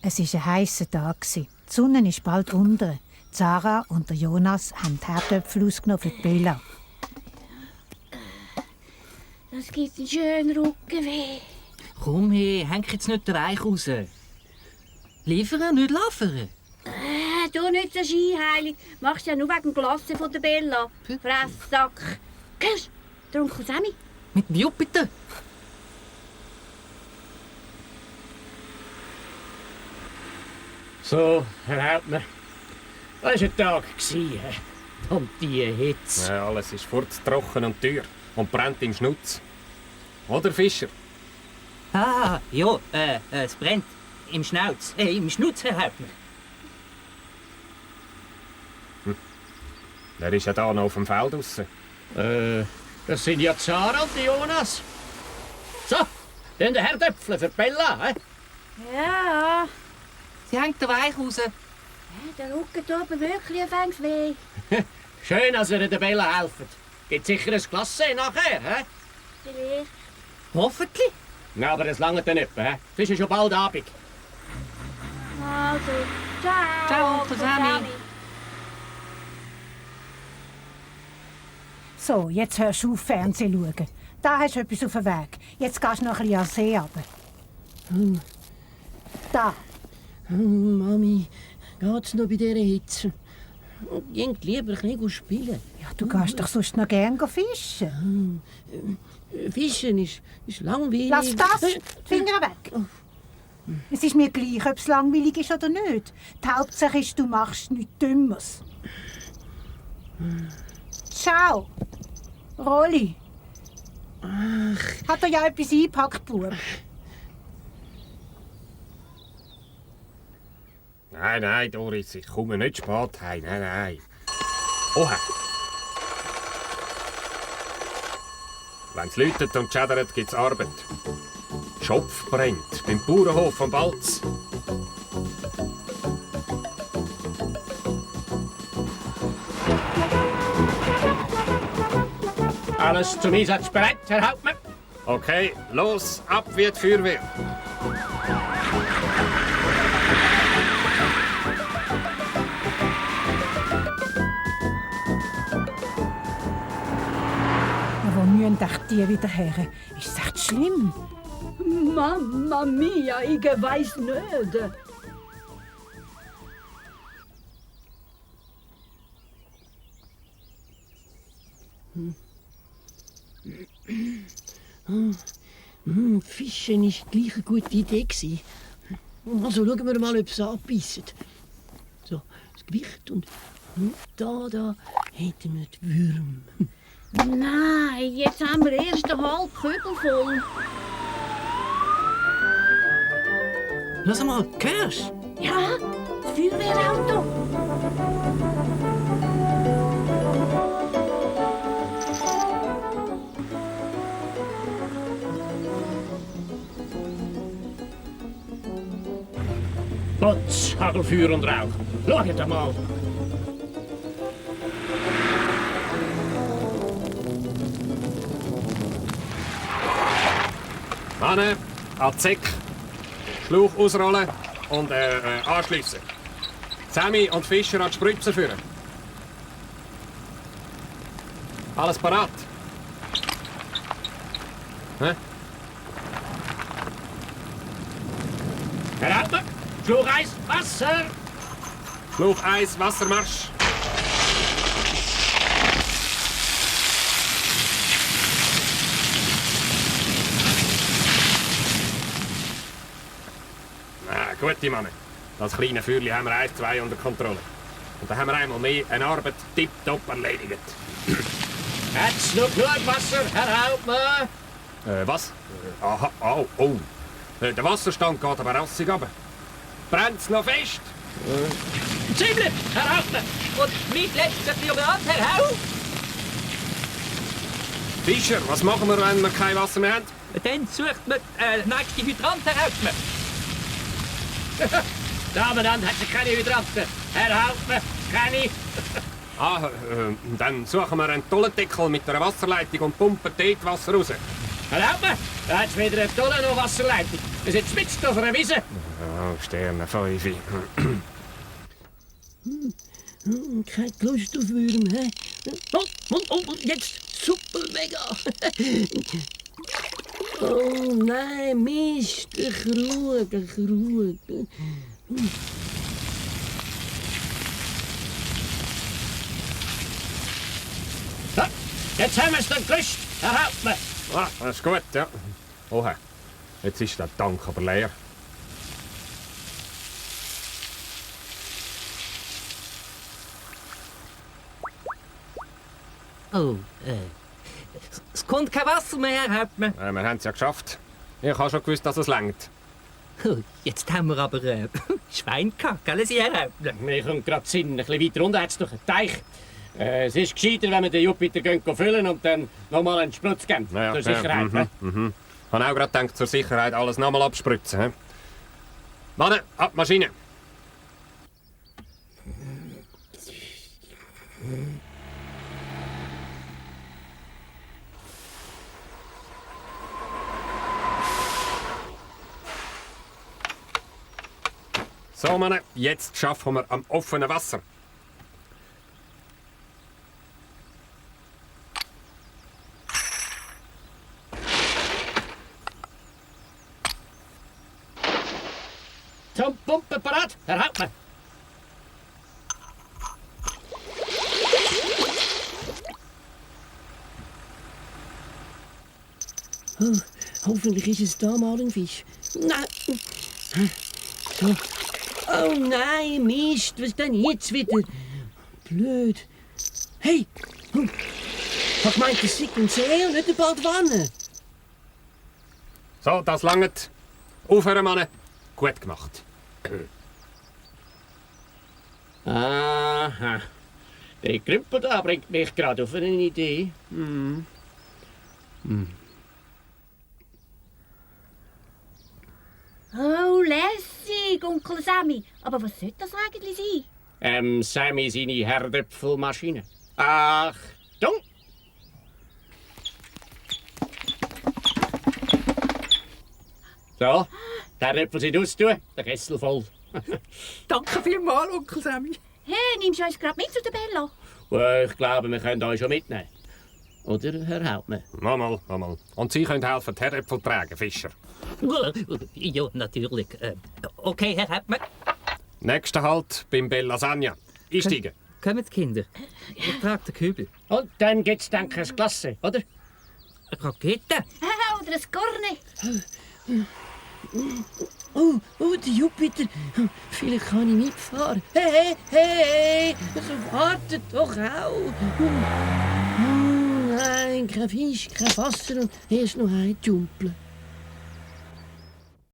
Es war ein heißer Tag. Die Sonne ist bald unter. Sarah und der Jonas haben die Herdöpfel ausgenommen für die Bella. Das gibt einen schönen Rückenweh. Komm her, häng jetzt nicht den Reich raus. Liefern, nicht liefern. Du nicht so scheinheilig. Machst ja nur wegen dem Glasse von der Bella. Fresssack. Hörst du, der Onkel Sammy? Mit dem Jupiter. So, Herr Hauptmann. Das war ein Tag. Und die Hitze. Ja, alles ist furztrocken und teuer und brennt im Schnutz. Oder, Fischer? Ah, ja, es brennt. Im Schnauz. Im Schnutz, Herr Hauptmann. Der ist ja da noch auf dem Feld draussen. Das sind ja Sarah und Jonas. So, dann der Herdöpfel für die Bella. Ja. Sie hängt den Weich raus. Der Rücken tut mir wirklich ein wenig weh. Schön, dass ihr der Bella helft. Gibt sicher ein Glas nachher, hä? Vielleicht. Hoffentlich. Na, aber das lange dann nicht, hä? Es ist ja schon bald Abend. Also, ciao. Ciao, Onkel Sammy. So, jetzt hörst du auf, Fernsehen schauen. Da hast du etwas auf dem Weg. Jetzt gehst du noch ein bisschen an den See runter. Da. Mami, geht's noch bei dieser Hitze? Ich würde lieber ein bisschen spielen. Ja, du gehst doch sonst noch gerne fischen. Fischen ist langweilig. Lass das! Die Finger weg! Es ist mir gleich, ob es langweilig ist oder nicht. Die Hauptsache ist, du machst nichts Dümmeres. Ciao! Rolli! Hat er ja etwas eingepackt, Bub? Nein, Doris, ich komme nicht spät heim. Nein. Oha! Wenn es läutet und schädert, gibt es Arbeit. Schopf brennt beim Bauernhof von Balz. Alles zum Einsatz bereit, Herr Hauptmann? Okay, los, ab wie die Feuerwehr. Ja, wo müssen echt die wieder her? Ist es echt schlimm? Mamma mia, ich weiss nicht. Fischen war gleich eine gute Idee. Also schauen wir mal, ob es anbeißt. So, das Gewicht und da hätten wir die Würmer. Nein, jetzt haben wir erst den halben Kübel voll. Lass mal, hörst du? Ja, das Feuerwehrauto. Potz, Hagelfeuer und Rauch. Schaut mal. Mann, an die Säcke. Schlauch ausrollen und anschliessen. Sammy und Fischer an die Spritze führen. Alles parat? Hä? Herr Hauptmann, Schlauch 1, Wasser. Schlauch 1, Wassermarsch. Gute Mann. Das kleine Feuerli haben wir 1, 2 unter Kontrolle. Und dann haben wir einmal mehr eine Arbeit tipptopp erledigt. Hat's noch genug Wasser, Herr Hauptmann? Was? Aha, oh. Der Wasserstand geht aber rassig runter. Brennt's noch fest? Ziemlich, Herr Hauptmann. Und mit letzter Feuerwehr, Herr Hau? Fischer, was machen wir, wenn wir kein Wasser mehr haben? Dann sucht man nächste Hydrant, Herr Hauptmann. Damenland hat sie keine Hydranten. Herr Hauptmann, keine. Dann suchen wir einen Tollendeckel mit einer Wasserleitung und pumpen dort Wasser raus. Erlaubt mir, da hat's wieder eine tolle noch Wasserleitung. Wir sind spitzt auf einer Wiese. Ja, Sterne 5. Keine Lust auf Würm, hä? Oh, jetzt super mega. Oh nein, Mist, ein Krug. So, jetzt haben wir es dann gelöscht, Herr Hauptmann. Ah, das ist gut, ja. Oha, jetzt ist der Tank aber leer. Oh, es kommt kein Wasser mehr, Herr Hauptmann. Wir haben es ja geschafft. Ich habe schon gewusst, dass es reicht. Oh, jetzt haben wir aber Schwein gehabt, gell, Sie, Herr Hauptmann? Mir kommt gerade Sinn, ein bisschen weiter runter hat es doch einen Teich. Es ist gescheiter, wenn wir den Jupiter füllen und dann nochmal einen Sprutz geben. Ja, zur Sicherheit. Ich habe auch gerade gedacht, zur Sicherheit alles nochmal abspritzen. He? Mann, ab die Maschine. So, Mann, jetzt schaffen wir am offenen Wasser. Zum Pumpen parat, Herr Hauptmann. Oh, hoffentlich ist es da mal ein Fisch. Nein. So. Oh nein, Mist, was denn jetzt wieder? Blöd. Hey, ich hab gemeint, das sei ein See und nicht eine Badwanne. So, das langt. Aufhören, Mann. Gut gemacht. Aha. Der Krümpel da bringt mich gerade auf eine Idee. Oh, lässig, Onkel Sammy. Aber was sollte das eigentlich sein? Sammy seine Herdöpfelmaschine. Achtung! So, die Herdöpfel sind austun, der Kessel voll. Danke vielmals, Onkel Sammy. Hey, nimmst du uns gerade mit zu der Bella? Ich glaube, wir können euch schon mitnehmen. Oder, Herr Hauptmann? Mal. Und Sie können helfen, die Herdäpfel tragen, Fischer. Ja, natürlich. Okay, Herr Hauptmann. Nächster Halt beim Bella Sanja. Einsteigen. Kommen die Kinder. Ich trage den Kübel. Und dann gibt's, denke ich, eine Klasse, oder? Eine Rakete. Oder ein Korne? Oh, der Jupiter. Vielleicht kann ich mitfahren. Hey, so wartet doch auch. Oh nein, kein Fisch, kein Wasser und erst noch heimjumpeln.